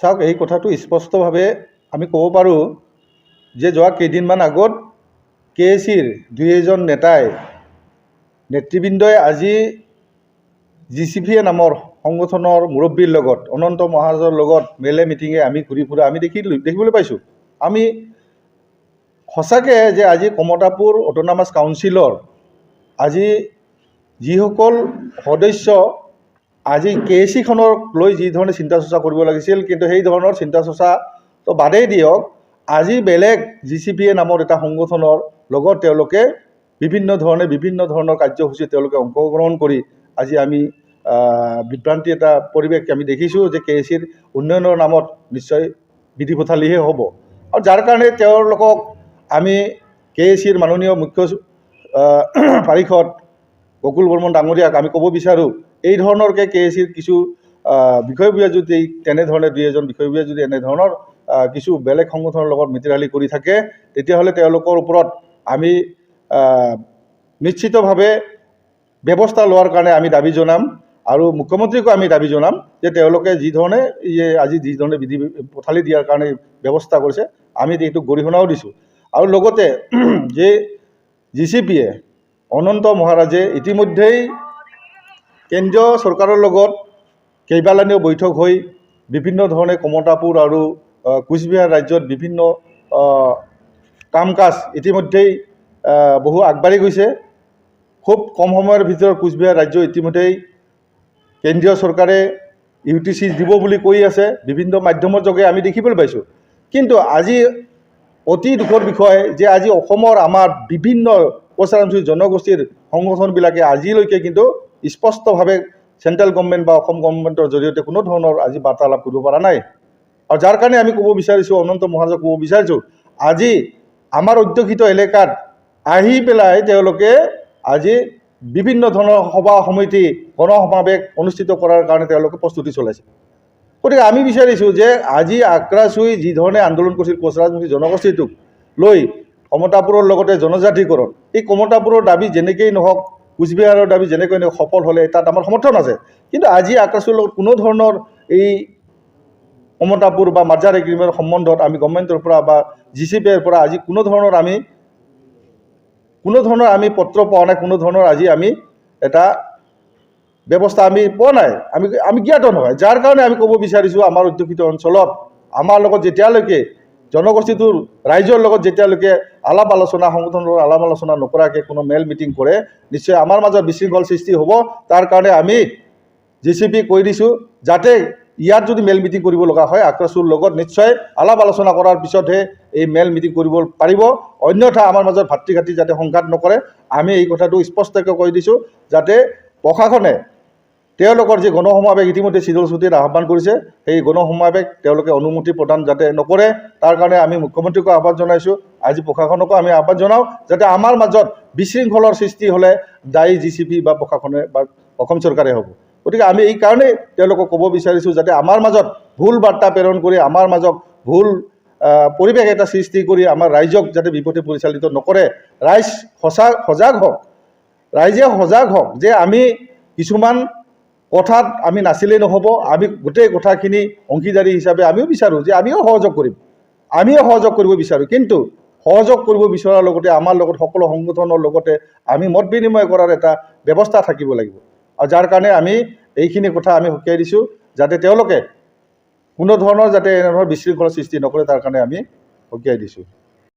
চাওক, এই কথাটো স্পষ্টভাৱে আমি ক'ব পাৰোঁ যে যোৱা কেইদিনমান আগত কে এ চিৰ দুই এজন নেতাই, নেতৃবৃন্দই আজি জি চি পি এ নামৰ সংগঠনৰ মুৰব্বীৰ লগত, অনন্ত মহাৰাজৰ লগত মেলে মিটিঙে আমি ঘূৰি ফুৰা আমি দেখিবলৈ পাইছোঁ। আমি সঁচাকৈ যে আজি কমতাপুৰ অট'নমাছ কাউন্সিলৰ আজি যিসকল সদস্য আজি কে এ চিখনক লৈ যি ধৰণে চিন্তা চৰ্চা কৰিব লাগিছিল, কিন্তু সেই ধৰণৰ চিন্তা চৰ্চাটো বাদেই দিয়ক, আজি বেলেগ জি চি পি এ নামৰ এটা সংগঠনৰ লগত তেওঁলোকে বিভিন্ন ধৰণে বিভিন্ন ধৰণৰ কাৰ্যসূচীত তেওঁলোকে অংশগ্ৰহণ কৰি আজি আমি বিভ্ৰান্তি এটা পৰিৱেশ আমি দেখিছোঁ যে কে এ চিৰ উন্নয়নৰ নামত নিশ্চয় বিধি পথালিহে হ'ব। আৰু যাৰ কাৰণে তেওঁলোকক আমি কে এ চিৰ মাননীয় মুখ্য পাৰিষদ গকুল বৰ্মন ডাঙৰীয়াক আমি ক'ব বিচাৰোঁ, এই ধৰণৰকৈ কে এ চিৰ কিছু বিষয়ববীয়া যদি তেনেধৰণে দুই এজন বিষয়ববীয়া যদি এনেধৰণৰ কিছু বেলেগ সংগঠনৰ লগত মিতিৰালি কৰি থাকে, তেতিয়াহ'লে তেওঁলোকৰ ওপৰত আমি নিশ্চিতভাৱে ব্যৱস্থা লোৱাৰ কাৰণে আমি দাবী জনাম আৰু মুখ্যমন্ত্ৰীকো আমি দাবী জনাম যে তেওঁলোকে যি ধৰণে আজি যি ধৰণে বিধি পথালি দিয়াৰ কাৰণে ব্যৱস্থা কৰিছে, আমি এইটো গৰিহণাও দিছোঁ। আৰু লগতে যে জি চি পিয়ে অনন্ত মহাৰাজে ইতিমধ্যেই কেন্দ্ৰীয় চৰকাৰৰ লগত কেইবালানিও বৈঠক হৈ বিভিন্ন ধৰণে কমতাপুৰ আৰু কোচবিহাৰ ৰাজ্যত বিভিন্ন কাম কাজ ইতিমধ্যেই বহু আগবাঢ়ি গৈছে। খুব কম সময়ৰ ভিতৰত কোচবিহাৰ ৰাজ্য ইতিমধ্যেই কেন্দ্ৰীয় চৰকাৰে ইউ টি চি দিব বুলি কৈ আছে, বিভিন্ন মাধ্যমৰ যোগে আমি দেখিবলৈ পাইছোঁ। কিন্তু আজি অতি দুখৰ বিষয় যে আজি অসমৰ আমাৰ বিভিন্ন কোচ ৰাজবংশী জনগোষ্ঠীৰ সংগঠনবিলাকে আজিলৈকে কিন্তু স্পষ্টভাৱে চেণ্ট্ৰেল গভৰ্ণমেণ্ট বা অসম গভৰ্ণমেণ্টৰ জৰিয়তে কোনো ধৰণৰ আজি বাৰ্তালাপ কৰিব পৰা নাই। আৰু যাৰ কাৰণে আমি ক'ব বিচাৰিছোঁ, অনন্ত মহাৰাজক ক'ব বিচাৰিছোঁ, আজি আমাৰ অধ্যুষিত এলেকাত আহি পেলাই তেওঁলোকে আজি বিভিন্ন ধৰণৰ সভা সমিতি, গণসমাৱেশ অনুষ্ঠিত কৰাৰ কাৰণে তেওঁলোকে প্ৰস্তুতি চলাইছে। গতিকে আমি বিচাৰিছোঁ যে আজি আক্ৰাছুই যি ধৰণে আন্দোলন কৰিছিল কোচ ৰাজবংশী জনগোষ্ঠীটোক লৈ কমতাপুৰৰ লগতে জনজাতিকৰণ, এই কমতাপুৰৰ দাবী যেনেকেই নহওক, কোচবিহাৰৰ দাবী যেনেকৈ নহওক, সফল হ'লে তাত আমাৰ সমৰ্থন আছে। কিন্তু আজি আক্ৰাছুৰ লগত কোনো ধৰণৰ এই কমতাপুৰ বা মাৰ্জাৰ এগ্ৰিমেণ্টৰ সম্বন্ধত আমি গভৰ্ণমেণ্টৰ পৰা বা জি চি পি এৰ পৰা আজি কোনো ধৰণৰ আমি পত্ৰ পোৱা নাই, কোনো ধৰণৰ আজি আমি এটা ব্যৱস্থা আমি পোৱা নাই, আমি জ্ঞাত নহয়। যাৰ কাৰণে আমি ক'ব বিচাৰিছোঁ, আমাৰ অধ্যুষিত অঞ্চলত আমাৰ লগত যেতিয়ালৈকে জনগোষ্ঠীটোৰ ৰাইজৰ লগত যেতিয়ালৈকে আলাপ আলোচনা, সংগঠনৰ আলাপ আলোচনা নকৰাকৈ কোনো মেল মিটিং কৰে, নিশ্চয় আমাৰ মাজত বিশৃংখল সৃষ্টি হ'ব। তাৰ কাৰণে আমি জি চি পি কৈ দিছোঁ যাতে ইয়াত যদি মেল মিটিং কৰিব লগা হয়, আক্ৰাছুৰ লগত নিশ্চয় আলাপ আলোচনা কৰাৰ পিছতহে এই মেল মিটিং কৰিব পাৰিব। অন্যথা আমাৰ মাজত ভাতৃঘাতী যাতে সংঘাত নকৰে, আমি এই কথাটো স্পষ্টকৈ কৈ দিছোঁ, যাতে প্ৰশাসনে তেওঁলোকৰ যি গণসমাৱেশ ইতিমধ্যে চিদলচুটিত আহ্বান কৰিছে, সেই গণসমাৱেশ তেওঁলোকে অনুমতি প্ৰদান যাতে নকৰে, তাৰ কাৰণে আমি মুখ্যমন্ত্ৰীকো আহ্বান জনাইছোঁ। আজি প্ৰশাসনকো আমি আহ্বান জনাওঁ যাতে আমাৰ মাজত বিশৃংখলৰ সৃষ্টি হ'লে দায়ী জি চি পি বা প্ৰশাসনে বা অসম চৰকাৰে হ'ব। গতিকে আমি এই কাৰণেই তেওঁলোকক ক'ব বিচাৰিছোঁ যাতে আমাৰ মাজত ভুল বাৰ্তা প্ৰেৰণ কৰি, আমাৰ মাজত ভুল পৰিৱেশ এটা সৃষ্টি কৰি আমাৰ ৰাইজক যাতে বিপথে পৰিচালিত নকৰে। ৰাইজ সঁচা সজাগ হওক, ৰাইজে সজাগ হওক যে আমি কিছুমান কথাত আমি নাচিলেই নহ'ব। আমি গোটেই কথাখিনি অংশীদাৰী হিচাপে আমিও বিচাৰোঁ যে আমিও সহযোগ কৰিম, আমিও সহযোগ কৰিব বিচাৰোঁ। কিন্তু সহযোগ কৰিব বিচৰাৰ লগতে আমাৰ লগত সকলো সংগঠনৰ লগতে আমি মত বিনিময় কৰাৰ এটা ব্যৱস্থা থাকিব লাগিব। আৰু যাৰ কাৰণে আমি এইখিনি কথা আমি সকীয়াই দিছোঁ যাতে তেওঁলোকে কোনো ধৰণৰ যাতে এনেধৰণৰ বিশৃংখলাৰ সৃষ্টি নকৰে, তাৰ কাৰণে আমি সকীয়াই দিছোঁ।